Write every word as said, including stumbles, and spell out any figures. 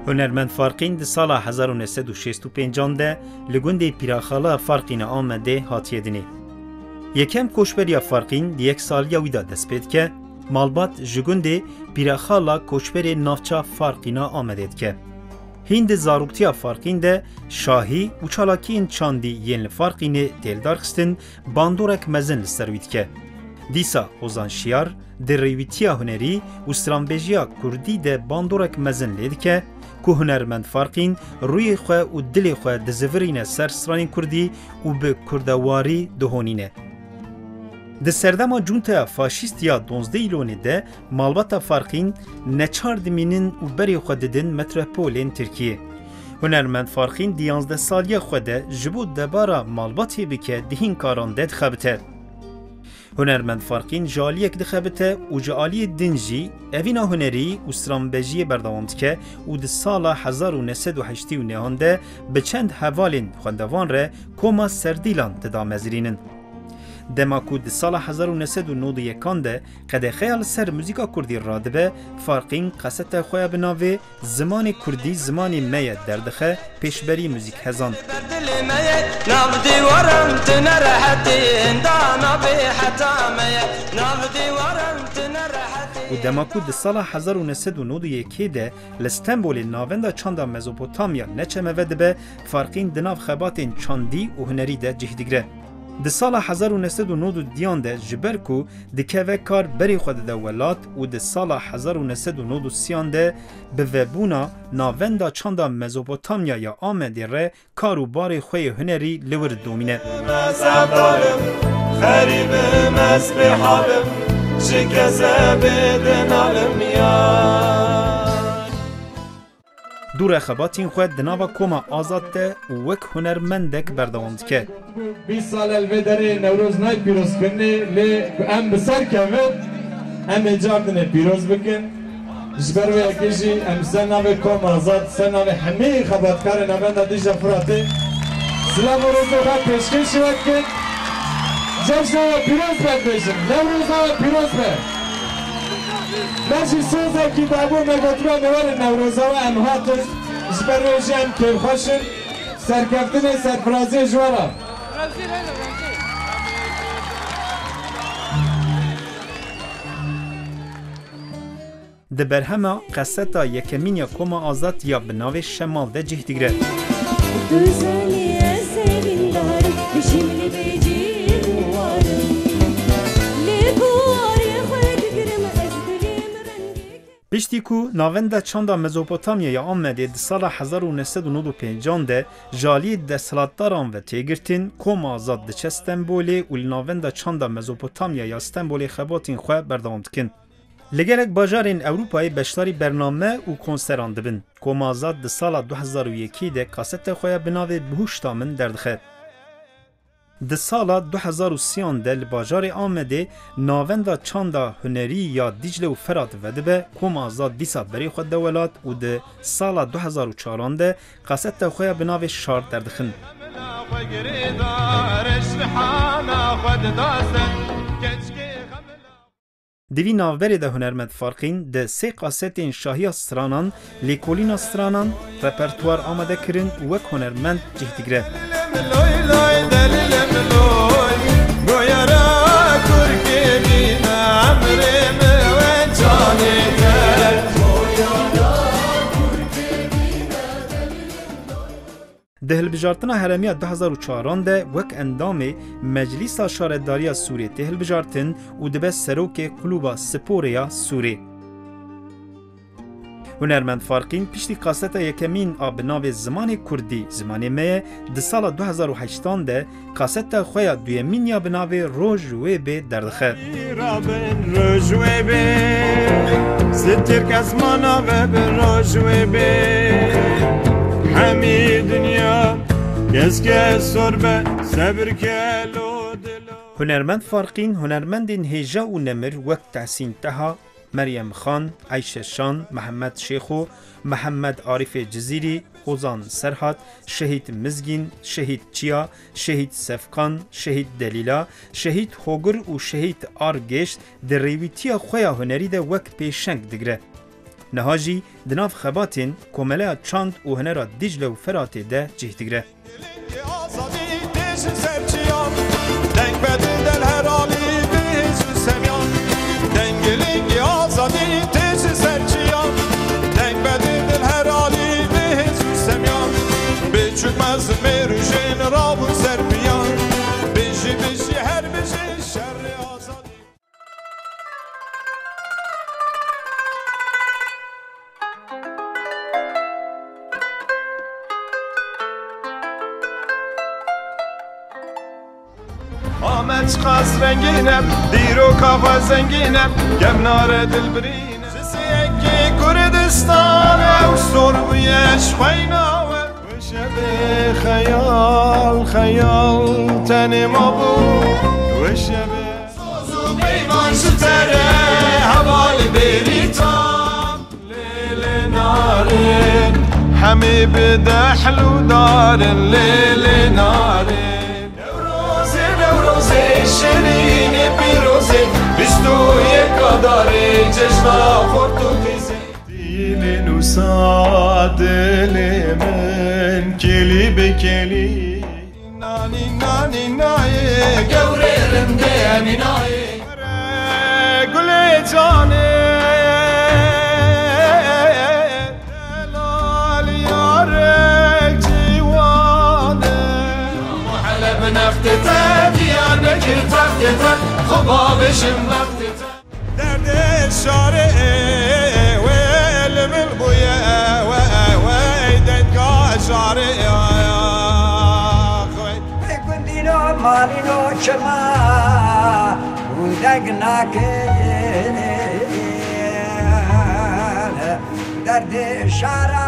Hunermend Farqîn di sala hezar û neh sed û şêst û pêncan de li gundê Pîraxala Farqîna Amedê hatiye dinê. Yekem koçberiya Farqîn di yek saliya wî de dest pê dike, malbat ji gundê Pîraxala koçberê navça Farqîna Amedê dike. Hîn di zaroktiya Farqîn de şahî û çalakiyên çandî yên li Farqînê tê lidarxistin, bandorek mezin li ser wî dike. Dîsa Ozan Şiyar di rêwîtiya hunerî û stranbêjiya kurdî de bandorek mezin lê dike ku hunermend Farqîn rûyê xwe û dilê xwe dizivirîne ser stranên kurdî û bi kurdewarî dihonîne. Di serdema cunteya faşîst ya duwazdeh Îlonê de malbata Farqîn neçar dimînin û berê xwe didin metropolên Tirkiyê. Hunermend Farqîn di yanzdeh saliya xwe de ji bo debara malbatê bike di hîn karan de dixebite. Hunermend Farqîn ji aliyek dixebite û ji aliyê din jî evîna hunerî û stranbêjiyê berdewam dike û di sala hezar û neh sed û heştê û nehan de bi çend hevalên xwendevan re koma Serdîlan didamezirînin. Dema ku di sala hezar û neh sed û nod û yekan de qedexeya li ser muzîka kurdî radibe, Farqîn kaseta xwe ya bi navê Zimanê Kurdî zimanê me ye derdixe pêşberî muzîkhezan. Ber dilê me ye, nav dîwaran tu nerehetî, henda navê heta me ye, nav dîwaran tu nerehetî. Û dema ku di sala hezar û neh sed û nod û yekê de li Stenbolê Navenda Çanda Mezopotamya neçemeve dibe, Farqîn di nav xebatên çandî û hunerî de cih digire. Di sala hezar û neh sed û nod û duyan de ji ber ku dikeve kar berê xwe dide welat û di sala hezar û neh sed û nod û sêyan de bi vebûna Navenda Çanda Mezopotamya ya Amedê re kar û barê xwe yê hunerî li wir domîne. Mezhedarim, xerîbim, ez bêhalim, ji kezebê dinalim yar. Dûre xebatên xwe di nava Koma Azad de û wek hunermendek berdewam dike. Bîst sal e li vê derê Newroz nayê pîrozkirinê, lê em bi ser kevin, em ê cardinê pîroz bikin. Ji ber wê yekê jî em ser navê Koma Azad, ser navê hemî xebatkarê Navenda Dîcle Firatê silav û rêzê xwe pêşkêşî we dikin. Cejna we pîroz be dibêjin. Newroza we pîroz be. Me jî sozekî dabû, me gotibû em ê werin Newroza we, em hatin. Ji ber wê jî em kêfxweş in. Serkeftinê, serfiraziyê ji we re. Di berhema qeseta yekemîn ya Koma Azad ya bi navê Şemal de cih digire. Tu zanî ez serîndar im, dijîm li bêjî warim. Lê ku warê xwe digirim ez dilê min rengê. Piştî ku Navenda Çanda Mezopotamya ya Amedê di sala hezar û neh sed û nod û pêncan de ji aliyê desthilatdaran ve tê girtin, Koma Azad diçe Stenbolê û li Navenda Çanda Mezopotamya ya Stenbolê xebatên xwe berdewam dikin. Li gelek bajarên Ewropayê beşdarî bername û konseran dibin. Koma Azad di sala du hezar û yekê de kaseta xwe ya bi navê Bihuşta Min derdixe. Di sala du hezar û sêyan de li bajarê Amedê Navenda Çanda Hunerî ya Dîcle û Ferat vedibe, Koma Azad dîsa berê xwe dide welat û di sala du hezar û çaran de kaseta xwe ya bi navê Şar derdixin. Di vî navberê de hunermend Farqîn di sê kasetên şahiya stranan, lêkolîna stranan, repertuar amade kirin û wek hunermend cih digire. Di hilbijartina herêmiya du hezar û çaran de wek endamê Meclîsa Şaredariya Sûrê tê hilbijartin û dibe serokê Klûba Sporê ya Sûrê. Hunermend Farqîn piştî kaseta yekemîn a bi navê Zimanê Kurdî, Zimanê Me Ye, di sala du hezar û heştan de kaseta xwe ya duyemîn ya bi navê Roj Wê Bê derdixe. Rabin roj wê bê, stir kes mana ve bi roj wê bê. Hemî dinya kes kes sor be, sebir ke lo dilo. Hunermend Farqîn hunermendên hêja û nemir wek Tehsîn Teha, Meryem Xan, Eyşe Şan, Mihemed Şêxo, Mihemed Arîfê Cizîrî, Ozan Serhat, Şehîd Mizgîn, Şehîd Çiya, Şehîd Sefkan, Şehîd Delîla, Şehîd Hogir û Şehîd Argêş di rêwîtiya xwe ya hunerî de wek pêşeng digire. Niha jî di nav xebatên Komeleya Çand û Hunera Dîcle û Feratê de cih digire. Azadî tê ji ser çiyan, deng be dil her alî bi hêz û semyan. Dengê lingê azadî tê ji ser çiyan, deng be dil her alî bi hêz û semyan. Biçûk mezin mêr û jên rabûn ser piyan. Bijî, bijî, her bijî şerê azadî. Amed çiqas rengîn e, dîroka xwe zengîn e, kevnare dilbirîn e. Ji sêyekê Kurdistan ew sor bûye ji xweyna we. Wê şevê xeyal, xeyal tenê mabû. Wê şevê soz û peyman ji te re hevalê bêrî tam. Lê lê nare, hemî bi dehl û dar in, lê lê nare. Newrozê, Newrozê, şirînê pîrozê, bîst û yek Adarê, cejna xort û qîzê. Dilê nûsa dilê min, kelî bi kelî. Nanî, nanî, nayê, gewrê rindê, emî nayê. Were gulê canê, delal yarek ciwan e. Muhele bi nextê te, diyan nekir textê te, xwe bavêjim bextê te. Derdê şarê wê li min bûye, we, we, denga şarê, wey. Gundîno malîno çima û deng nake. Derdê şara